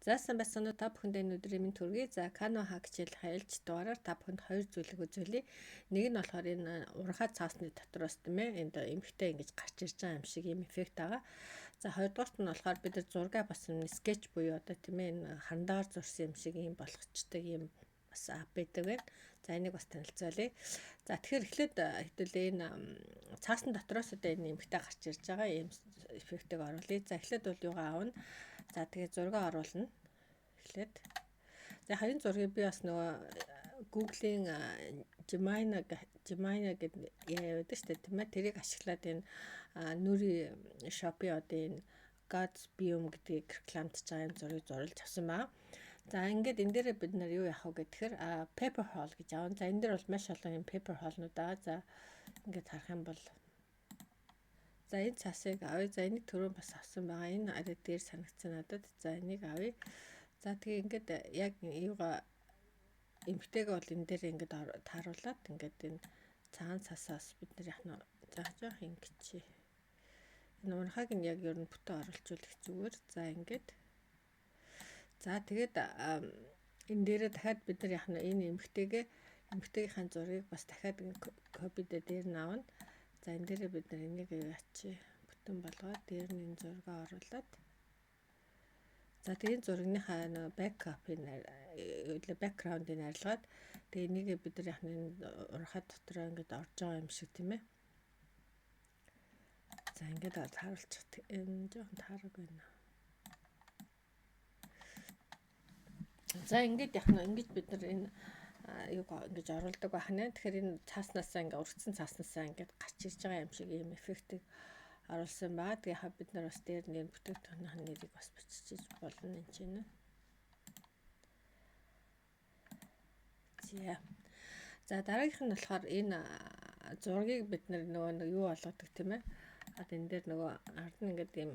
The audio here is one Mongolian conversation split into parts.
За, сайн байцгаана уу, та бүхэндээ энэ өдрийн мэнд хүргэе. За, Canva хаа хичээл ээлж дугаараар та бүхэнд хоёр зүйлийг үзүүлье. Нэг нь болохоор энэ уранхай цаасны дотроос, тийм ээ, энд эмэгтэй ингэж гарч ирж байгаа юм шиг ийм эффект байгаа. За, хоёрдугаарт нь болохоор бид нар зураг бас скетч буюу одоо, тийм ээ, энэ хандаар зурсан юм шиг ийм болгочдөг ийм бас app байдаг байна. За, энийг бас танилцуулъя. За, тэгэхээр эхлээд хэдүүлээ энэ цаасны дотроос одоо энэ эмэгтэй гарч ирж байгаа ийм эффектийг оруулъя. За, эхлээд бол юугаа авна. За, тэгээ зураг оруулна. Эхлээд. За, хоёрын зургийг би бас нөгөө Google-ийн Gemini гэдэг яа байдаг шүү дээ, тийм ээ. Тэрийг ашиглаад энэ Nuri Shop-ийн одоо энэ God's Biome гэдгийг рекламдж байгаа юм зургийг зурулж авсан байна. За, ингээд энэ дээрээ бид нар юу яах вэ гэхээр paper hole гэж авна. За, энэ дээр бол маш олон юм paper hole-нууд байгаа. За, ингээд харах юм бол, за, энэ цасыг авъя. За, энийг түрүүн бас авсан байгаа. Энэ арай дээр санагдсан надад. За, энийг авъя. За, тэгээ ингээд яг юугаа эмгтэйгээ бол энэ дээр ингээд тааруулаад ингээд энэ цагаан цасаас бид нар яг нь, за, жоох ингэчээ. Энэ уранхайг нь яг ер нь бүтэн оруулчвал их зүгээр. За, ингээд. За, тэгээд энэ дээрээ дахиад бид нар яг нь энэ эмэгтэйгийнхаа зургийг бас дахиад copy дээр нь авна. За, энэ дээрээ бид нар энийг яачих бүтэн болгоод дээр нь энэ зургаа оруулаад, за, тэгээ энэ зургийнхаа нөгөө backup-ыг, background-ыг арилгаад, тэгээ энийгээ бид нар яг энэ уранхай дотроо ингээд орж байгаа юм шиг, тийм ээ. За, ингээд тааруулчих. Энэ жоохон таараг байна. За, ингээд яг нь ингэж бид нар энэ юг ингэж оруулдаг байх нэ. Тэгэхээр энэ цааснасаа ингээ өргөцсөн цааснасаа ингээд гарч ирж байгаа юм шиг ийм эффектийг оруулсан ба. Тэгээ хаа бид нар бас дээр нэр бүтээгдэхүүнийх нь нэрийг бас бичиж болно энэ чинь. За. За, дараагийнх нь болохоор энэ зургийг бид нар нөгөө нэг юу болгодог, тийм ээ. Одоо энэ дээр нөгөө ард нь ингээд ийм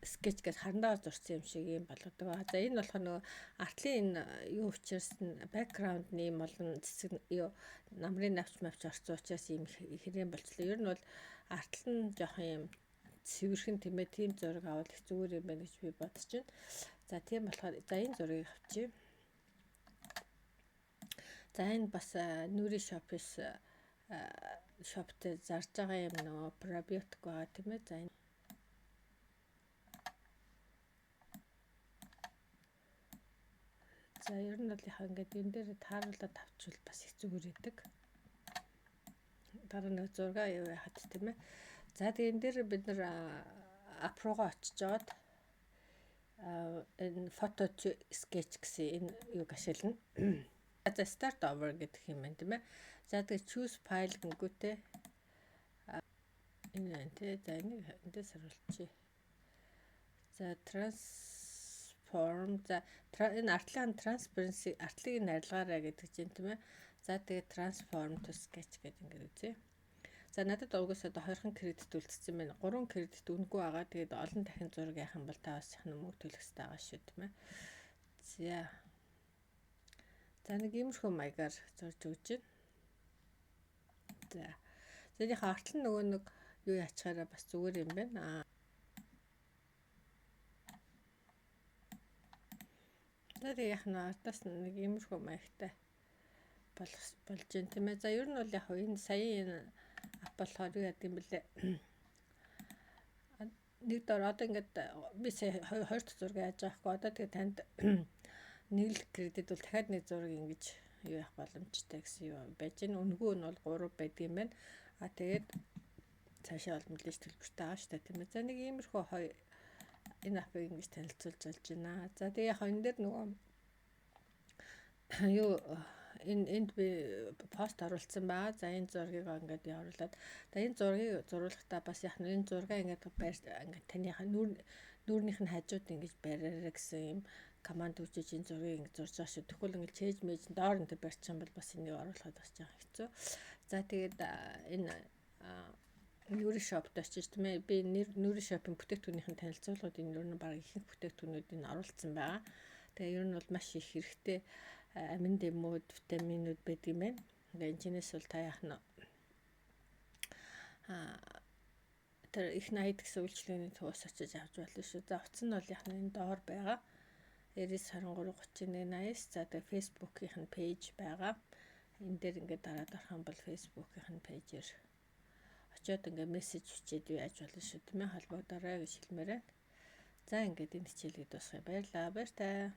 скетч гэж харандаа зурсан юм шиг юм болгодог. За, энэ болохоор нөгөө артлын энэ юу учраас нь background нь ийм олон цэцэг юу намрын навч мавч орсон учраас ийм хэрээн болчлоо. Ер нь бол артл нь жоохон юм цэвэрхэн, тийм ээ, тийм зураг авал их зүгээр юм байна гэж би бодож байна. За, тийм болохоор, за, энэ зургийг авчия. За, энэ бас Nuri Shop-ис shop-тэй зарж байгаа юм нөгөө пробиотик байгаа, тийм ээ. За, энэ. За, ер нь бол яхаа ингээд энэ дээр тааруулаад авчвал бас их зүгээр идэг. Дараа нэг зураг юу яхад, тийм ээ. За, тэгээ энэ дээр бид нар app руугаа очиж жоод энэ photo to sketch гэсэн энэ юг ашиглана. За, start over гэдэг юм байна, тийм ээ. За, тэгээ choose file гингүүтээ энэ байна, тий. За, энийг эндээс харуулчих. За, transform, за, энэ артлын transparency, артлыг нь арилгаарай гэдэг чинь, тийм ээ. За, тэгээ transform to sketch гэдэг ингээд үзье. За, надад угаасаа одоо 2хан кредит үлдсэн байна. 3 кредит үнэгүй байгаа. Тэгээд олон дахин зураг яах юм бол та бас их мөнгө төлөх хэрэгтэй байгаа шүү, тийм ээ. За. За, нэг иймэрхүү маягаар зурж өгч байна. За. За, яг артл нь нөгөө нэг юу ячгаараа бас зүгээр юм байна. Аа. За, тэгээ яг нь ардаас нэг иймэрхүү маягтай болох болж байна, тийм ээ. За, ер нь бол яг энэ сая энэ app болохоор юу яадаг юм бэлээ. Нэг дор одоо ингээд би сая хоёр дахь зураг яаж байгаа хгүй. Одоо тэгээ танд нэг л кредит бол дахиад нэг зураг ингэж юу яах боломжтой гэсэн юу байж байна. Үнэгүй нь бол 3 байдаг юм байна. А тэгээд цаашаа бол мэдээж төлбөртэй байгаа шүү дээ, тийм ээ. За, нэг иймэрхүү хоёр энэ app-ыг ингэж танилцуулж болж байна. За, тэгээ яг энэ дээр нөгөө юу энэ энд би пост оруулсан байгаа. За, энэ зургийг ингээд оруулаад, за, энэ зургийг зуруулахдаа бас яг энэ зургаа ингээд байр ингээд таныхаа нүүрнийх нь хажууд ингэж бариарай гэсэн юм команд өгч энэ зургийг ингэж зурж байгаа шүү. Тэгвэл ингэж чээж мэж доор энэ барьчих юм бол бас энийг оруулахад бас жоохон хэцүү. За, тэгээд энэ Nuri Shop-д очиж, тийм ээ, би Nuri Shop-ын бүтээгдэхүүнийх нь танилцуулгууд энэ ер нь баг ихэнх бүтээгдэхүүнүүдийг оруулсан байгаа. Тэгээ ер нь бол маш их хэрэгтэй амин дэмүүд, витаминууд байдаг юм байна. Тэгээ энэ чинээс бол та яах нь тэр их 80 гэсэн үйлчилгээний төвөөс очиж авч болно шүү. За, утас нь бол яг энэ доор байгаа. 99 23 31 89. За, тэгээ Facebook-ийн нь page байгаа. Энэ дээр ингээд дараад орох юм бол Facebook-ийн page ээр очиод ингээд мессеж бичээд юу яаж болно шүү, тийм ээ, холбогдоорой гэж хэлмээр байна. За, ингээд энэ хичээлийг дуусгая. Баярлалаа. Баяртай.